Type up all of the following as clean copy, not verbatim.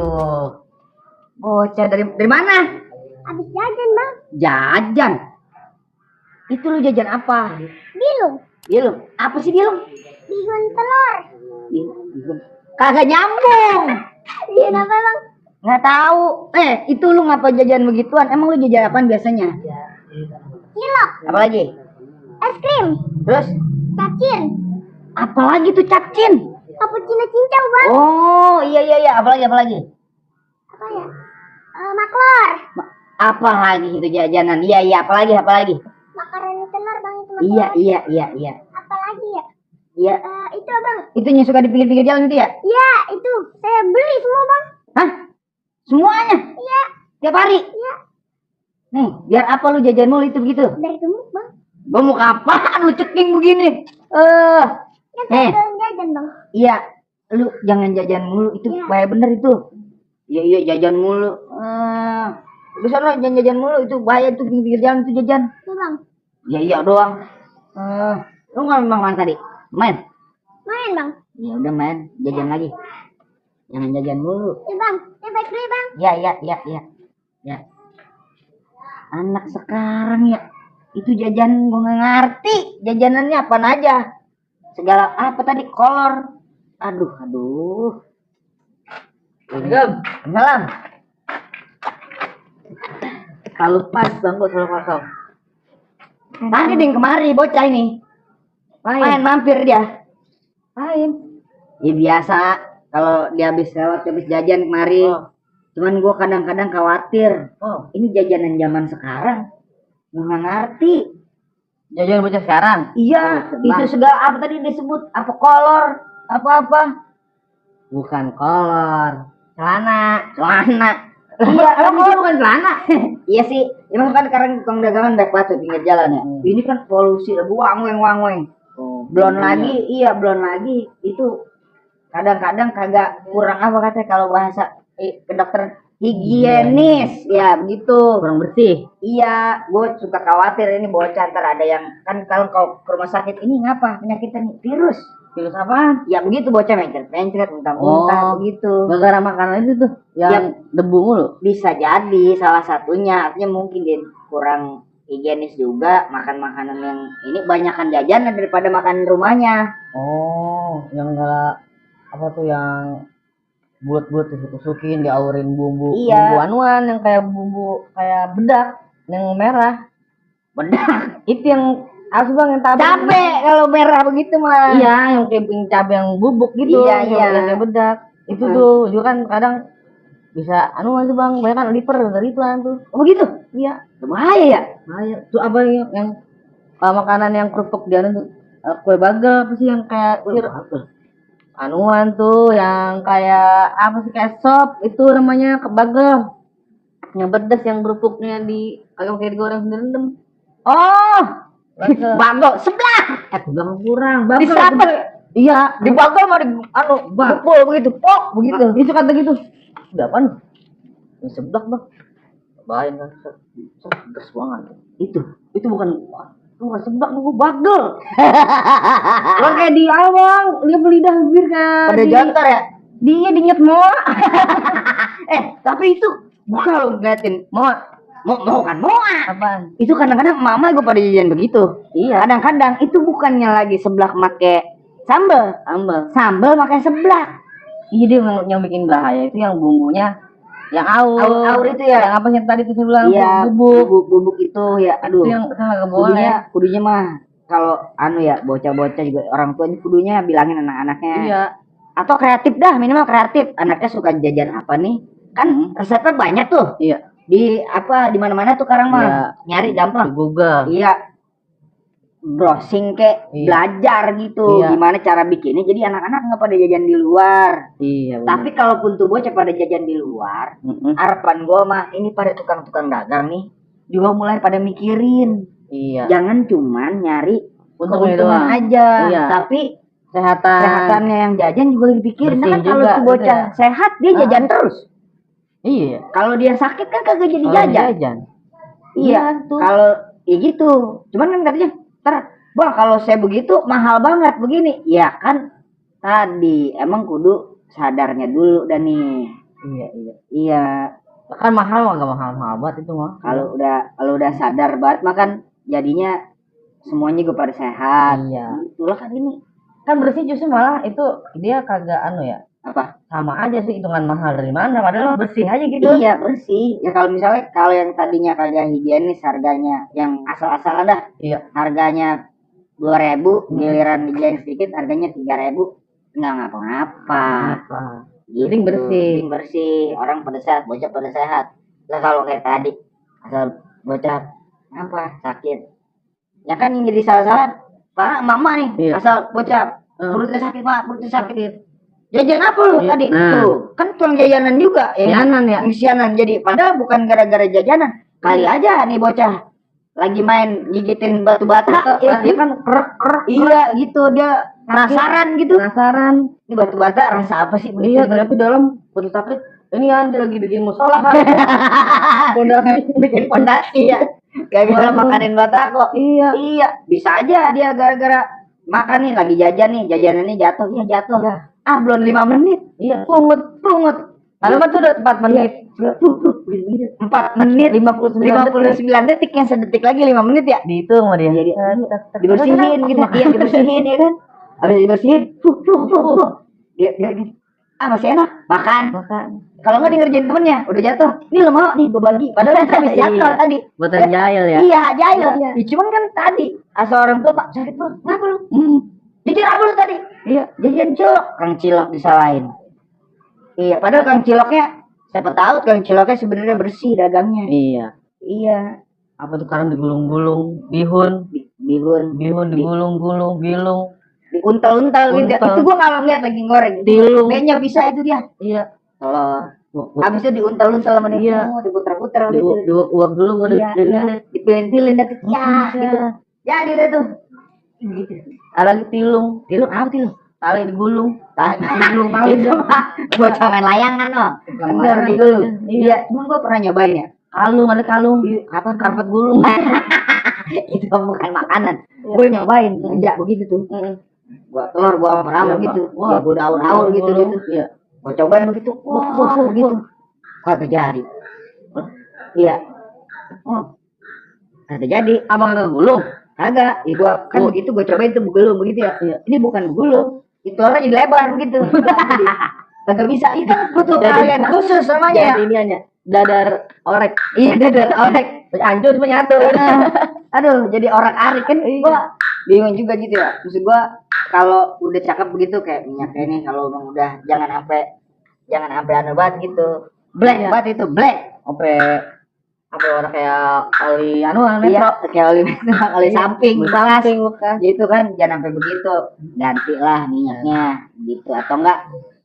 tuh. Bocah dari mana? Habis jajan, Bang. Jajan. Itu lu jajan apa? Bilung. Bilung. Apa sih bilung? Bihun telur. Bilung. Kagak nyambung. Iya, apa, Bang? Nggak tahu. Itu lu ngapa jajan begituan? Emang lu jajan apaan biasanya? Cilok. Apa lagi? Es krim. Terus? Cacin. Apa lagi tuh cacin? Cappuccino cincau, Bang. Oh, iya. Apa lagi? Apa ya? Maklor. Apa lagi itu jajanan? Iya, apa lagi? Makaroni telur, Bang, itu maklor. Iya. Apa lagi ya? Iya. Itu, Bang. Itu yang suka di pinggir-pinggir jalan itu ya? Iya, itu. Saya beli semua, Bang. Hah? Semuanya? Iya. Tiap hari? Iya. Nih, biar apa lu jajan mulu itu begitu? Dari gemuk, Bang. Gemuk apaan lu ceking begini? Kan saya jajan, Bang. Iya, lu jangan jajan mulu, itu bahaya bener itu. Iya, jajan mulu. Bisa lo jangan jajan mulu, itu bahaya tuh pinggir jalan itu jajan. Iya, Bang. Iya doang. Lu nggak memang main tadi? Main, Bang. Ya udah main, jajan lagi. Jangan jajan mulu. Iya, Bang. Saya baik dulu, Bang. Ya. Anak sekarang ya, itu jajan gua nggak ngerti. Jajanannya apa aja? Segala apa tadi kolor. Aduh. Malam. Kalau pas bang, gua selalu kosong. Tadi ding kemari bocah ini. Main mampir dia. Main. Ya biasa kalau dia habis jajan kemari. Cuman gua kadang-kadang khawatir. Ini jajanan zaman sekarang. Gua nggak ngerti. Jajanan bocah sekarang? Iya, itu segala apa tadi disebut? Apa kolor? Apa? Bukan kolor. Celana. Iya, emang bukan celana. Iya sih, emang kan sekarang tukang dagangan banyak banget pinggir jalan ya. Ini kan polusi, wangweng. Belum lagi itu kadang-kadang kagak kurang apa katanya kalau bahasa ke dokter higienis ya begitu, kurang bersih. Iya, gue suka khawatir ini bocah ntar ada yang kan kalau ke rumah sakit ini ngapa penyakitnya nih virus apa? Ya begitu bocah mencret muntah begitu. Gara-gara makanan itu tuh yang debu mulu. Bisa jadi salah satunya, artinya mungkin dia kurang higienis juga, makan makanan yang ini banyakan jajan daripada makan rumahnya. Yang enggak apa tuh yang buat tusuk-tusukin, diaurin bumbu anuan yang kayak bumbu kayak bedak yang merah. Bedak itu yang harus bang yang cabe kalau merah begitu mah. Iya, yang kayak cabe yang bubuk gitu. Iya. Yang kayak bedak. Itu tuh juga kan kadang bisa anuan tuh bang, banyak kan liver dari iklan tuh. Oh begitu? Iya. Bahaya ya? Bahaya. Tuh apa yang makanan yang kerupuk dia tuh kue bagel apa sih yang kayak anuan tuh yang kayak apa sih kayak sop itu namanya bagel yang pedas yang kerupuknya di agak kayak digoreng direndam. Bagel sebelah kurang bagel iya di bagel mah di bakul begitu pok begitu itu kata gitu udah apa nih sebelah bang bahaya kan pedas banget itu bukan sebelah nunggu bagel. Lo kayak di awang, dia belidah bibir kan. Pada jantar ya? Dia dinyet moa. Tapi itu bukan lo ngeliatin moa kan moa. Apaan? Itu kadang-kadang mama gue pada jajan begitu. Iya. Kadang-kadang itu bukannya lagi seblak make sambal pakai seblak. Iya dia yang bikin bahaya itu yang bumbunya yang aur itu ya, yang apa yang tadi tuh saya bilang bubuk itu ya, aduh itu yang nggak boleh. Kudunya mah kalau ya bocah-bocah juga orang tuanya kudunya bilangin anak-anaknya. Iya. Atau kreatif dah, minimal kreatif. Anaknya suka jajan apa nih? Kan resepnya banyak tuh. Iya. Di mana-mana tuh sekarang mah nyari gampang. Di Google. Iya. Browsing belajar gitu gimana cara bikinnya jadi anak-anak nggak pada jajan di luar. Iya. Tapi kalaupun tuh bocah pada jajan di luar, harapan gue mah ini pada tukang-tukang dagang nih juga mulai pada mikirin. Iya. Jangan cuman nyari keuntungan aja, tapi kesehatannya yang jajan juga dipikirin. Nah, kan kalau tuh bocah sehat dia jajan terus. Iya. Kalau dia sakit kan kagak jadi jajan. Iya. Kalau gitu, cuman kan katanya bang kalau saya begitu mahal banget begini ya kan tadi emang kudu sadarnya dulu dan nih Iya. Kan mahal mah, gak mahal banget itu mah. Kalau udah sadar banget makan jadinya semuanya gue pada sehat. Iya. Itulah kan ini. Kan bersih justru malah itu dia kagak ya. Apa? Sama aja sih hitungan mahal dari mana, padahal bersih aja gitu. Iya bersih. Ya kalau misalnya yang tadinya kagak higienis harganya yang asal-asalan dah. Iya. Harganya 2.000, giliran higienis sedikit harganya 3.000. Nggak ngapa-ngapa. Gitu. bersih, orang pada sehat, bocah pada sehat. Lah kalau kayak tadi asal bocah apa sakit, ya kan yang jadi salah-salah para mama nih. Iya. Asal bocah perutnya sakit, jajan apa lu tadi? Nah. Tuh kan tukang jajanan juga ya. Misianan jadi padahal bukan gara-gara jajanan, kali aja nih bocah lagi main gigitin batu bata, dia kan krek. Iya gitu, dia penasaran gitu. Ini batu bata rasa apa sih? Iya, tapi dalam batu sakit. Ini kan dia lagi bikin musola kan. bikin pondasi ya. Gara-gara makanin batako. Iya, bisa aja dia gara-gara makan nih lagi jajan nih, jajanannya jatuh. Ah, belum 5 menit. Iya, pungut. Padahal tuh udah 4 menit. 4 menit 59 detik, yang sedetik lagi 5 menit ya. Dihitung sama dia. Dibersihin gitu. Iya, dibersihin ya kan. Habis dibersihin, dia gitu. Ah, masih enak. Makan. Kalau nggak ngerjain temennya, udah jatuh. Ini lo mau nih gue bagi. Padahal kita habis jatuh tadi. Buatan jahil ya. Iya, jahil. Ya, cuman kan tadi asal orang tua Pak sakit perut. Kenapa lu? Jajan apa lu tadi? Iya, jajan cilok. Kang Cilok disalahin. Iya, padahal Kang Ciloknya siapa tahu Kang Ciloknya sebenarnya bersih dagangnya. Iya. Apa tuh sekarang digulung-gulung, bihun digulung-gulung, diuntal-untal gitu. Itu gua kalau lihat lagi goreng. Kayaknya bisa itu dia. Iya. Kalau habis itu diuntal-untal sama dia. Diputar-putar gitu. Diuak dulu Iya. Dipilin-pilin gitu. Ya, gitu. Ya, gitu tuh. Gitu. Ada tilung Apa tilung? tali digulung kali sama bocah main layangan loh. Bener digulung. Iya, cuma gua pernah nyobain ya. ada kalung Apa karpet gulung? Itu bukan makanan. Gue nyobain kerja begitu tuh. Gua telur gua merama gitu. Wah, gua daun-daun gitu. Iya. Gua cobain begitu. Wah, begitu. Kok terjadi? Iya. Kagak terjadi. Abang nggak gulung? Kagak. Gua kan begitu gua cobain tuh begulung begitu ya. Ini bukan begulung. Itu orang jadi lebar begitu. Kagak bisa. Itu butuh kalian khusus namanya. Jadi ini hanya dadar orek. Iya, dadar orek. Anjur cuma nyatu. Aduh, jadi orang arik kan. Gua bingung juga gitu ya. Maksud gua kalau udah cakep begitu kayak minyaknya nih, kalau udah jangan sampai anu banget gitu. Black banget itu, black. Apa orang kayak oli Iya, kayak oli samping misalnya gitu kan, jangan sampai begitu. Gantilah minyaknya gitu, atau enggak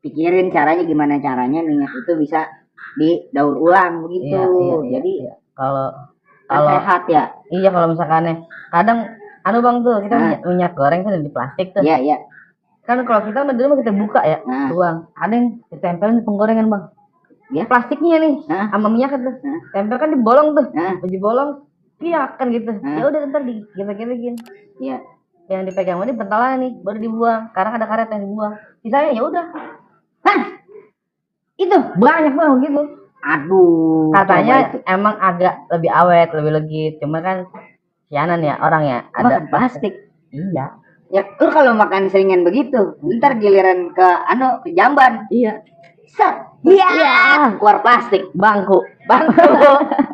pikirin gimana caranya minyak itu bisa didaur ulang begitu. Jadi kalau sehat ya. Iya, kalau misalkan kadang bang tuh kita minyak goreng kan di plastik tuh. Iya. Kan kalau kita dulu kita buka ya, tuang. Ada yang ditempelin di penggorengan bang. Ya plastiknya nih, sama minyak tuh. Tempel kan di bolong tuh. Baju bolong, piak kan gitu. Ya udah ntar digepek-gepekin. Iya. Yang dipegang ini pentalan nih, baru dibuang. Karena ada karet yang dibuang. Sisanya ya udah. Itu banyak banget gitu. Aduh. Katanya emang agak lebih awet, lebih legit. Cuma kan sianan ya orang ya. Ada plastik. Iya. Ya, lu kalau makan seringan begitu, ntar giliran ke Jamban. Iya. Iya. Keluar plastik. Bangku.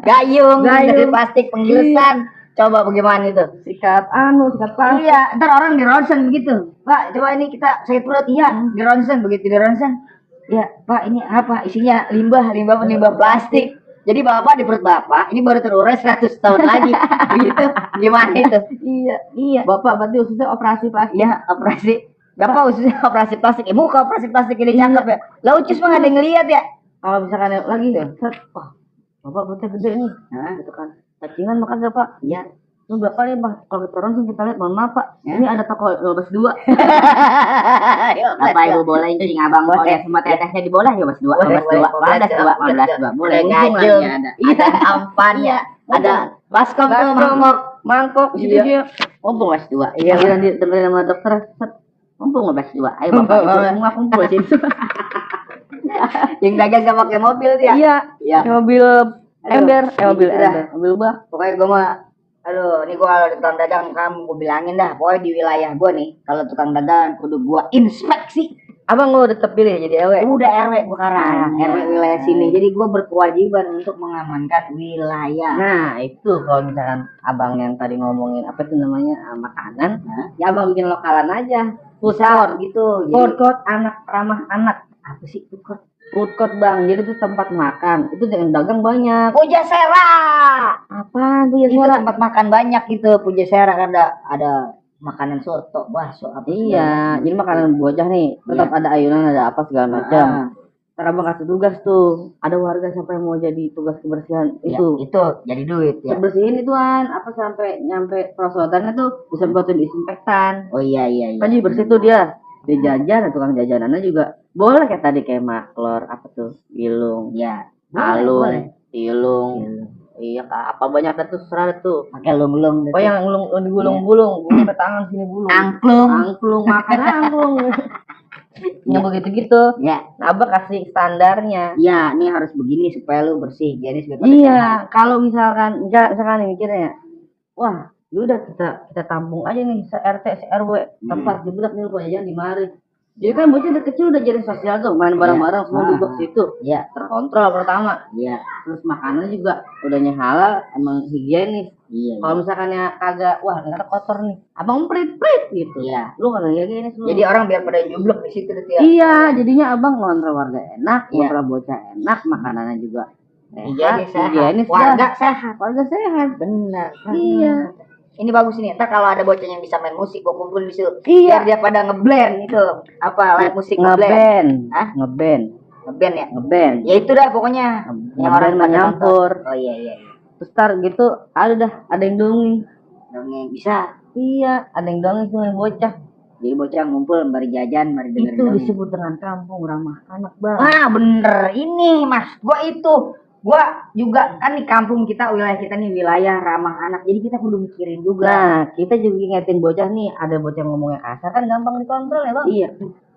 Gayung. Dari plastik penggilesan. Coba bagaimana itu? Sikat plastik. Iya, ntar orang di ronsen begitu. Pak, coba ini kita sakit perut. Iya, di ronsen begitu di ronsen. Ya, Pak, ini apa? Isinya limbah plastik. Jadi bapak di perut bapak ini baru terurai 100 tahun lagi. Begitu. Gimana itu? Iya. Bapak berarti khususnya operasi plastik. Iya, operasi. Bapak khususnya operasi plastik. Muka operasi plastik ini cakep ya. Lah ucus mah ada yang ngeliat ya. Kalau misalkan lagi wah, bapak perutnya gede nih. Gitu kan. Cacingan makan gak, Pak? Iya. Lu berapa nih, Bang? Kalau kita ronsen kita lihat, mohon maaf, Pak. Ini ada toko 12.2. Bapak Ibu boleh cing abang boleh semua tetesnya di bola ya, Mas 2, 15.2. Boleh gajul. Ada ampannya. Ada baskom tuh mangkok. Iya. Mumpung Mas 2. Iya, nanti dengerin sama dokter. Mumpung Mas 2. Ayo Bapak Ibu semua kumpul sini. Yang dagang gak pakai mobil dia. Iya. Iya. Mobil ember, mobil gitu dah. ember, mobil bak. Pokoknya gue mah, aduh, ini gue kalau di tukang dagang kamu gue bilangin dah, pokoknya di wilayah gue nih, kalau tukang dagang kudu gue inspeksi. Abang lu udah terpilih jadi RW. Udah RW sekarang, RW wilayah sini. Jadi gue berkewajiban untuk mengamankan wilayah. Nah, itu kalau misalkan abang yang tadi ngomongin apa itu namanya makanan, ya abang bikin lokalan aja. Food court gitu. Food court anak ramah anak. Apa sih food court? Food court bang, jadi itu tempat makan. Itu yang dagang banyak. Pujasera. Apa Itu tempat makan banyak gitu. Pujasera kan ada makanan soto, bakso apa. Iya, jadi makanan bocah nih tetap ada ayunan, ada apa segala macam. Ntar abang kasih tugas tuh, ada warga siapa yang mau jadi tugas kebersihan itu. Itu jadi duit ya. Bersihin ituan apa sampai nyampe perosotannya tuh disemprotin disinfektan. Oh iya. Kan jadi bersih tuh dia. Dia jajan, tukang jajanannya juga boleh kayak tadi kayak maklor apa tuh, bilung, ya, alung, tilung. Iya, apa banyak dah tuh serah tuh. Pakai lung-lung. Oh yang digulung-gulung, gulung ke tangan sini gulung. Angklung makan angklung. Yang begitu gitu. Ya. Nah, abang kasih standarnya. Ya, ini harus begini supaya lu bersih. Jadi iya, kalau misalkan nih mikirnya, wah, yaudah kita tampung aja nih se RT se RW tempat dibuat nih jangan di mari. Jadi kan bocah dari kecil udah jadi sosial tuh, main bareng-bareng semua duduk situ. Iya, terkontrol pertama. Iya. Terus makanan juga udahnya halal, emang higienis. Iya. Kalau misalkannya kagak, wah nggak kotor nih, abang prit gitu. Iya. Lu kagak higienis lu. Jadi orang biar pada jublek di situ ya. Iya, jadinya abang ngontrol warga enak, ngontrol bocah enak, makanannya juga higienis, warga sehat. Warga sehat. Benar. Iya. Ini bagus ini. Ntar kalau ada bocah yang bisa main musik, gua kumpulin di situ. Iya. Biar dia pada ngeblend itu. Apa live musik ngeband? Hah? Ngeband ya? Ngeband. Ya itu dah pokoknya. Yang orang menyampur. Oh iya. Terus tar gitu ada yang dongeng. Dongeng bisa. Iya, ada yang dongeng sama bocah. Jadi bocah ngumpul mari jajan, mari dengerin. Itu disebut dengan kampung ramah anak, Bang. Ah, bener. Ini, Mas. Gua juga kan di kampung kita, wilayah kita nih wilayah ramah anak. Jadi kita kudu mikirin juga. Nah, kita juga ingetin bocah nih, ada bocah ngomongnya kasar kan gampang dikontrol ya, Bang. Iya.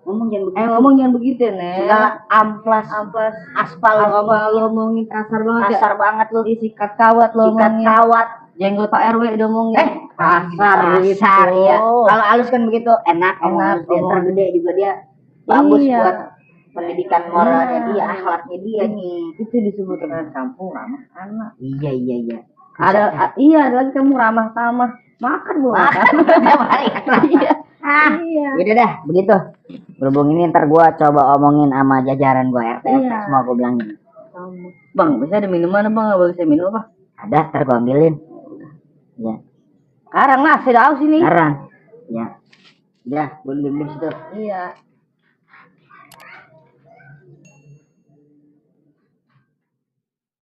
Ngomong jangan begitu. Nih. Segala amplas, aspal ngomongin kasar banget. Kasar banget lu. Sikat kawat lo ngomongin. Sikat kawat. Jenggot Pak RW ngomongin. Kasar ya. Kalau halus kan begitu enak. Ntar gede juga dia bagus buat pendidikan moralnya dia, akhlaknya dia nih. Itu disebut dengan kampung ramah anak. Iya. Ada lagi kamu ramah tamah. Makan bu. Iya. Yaudah dah, begitu. Berhubung ini ntar gua coba omongin sama jajaran gua RT. Semua gua bilangin. Bang, bisa ada minuman bang? Nggak bisa minum apa? Ada, ntar gua ambilin. Ya. Sekarang lah, saya haus ini. Sekarang. Ya. Udah, belum situ. Iya.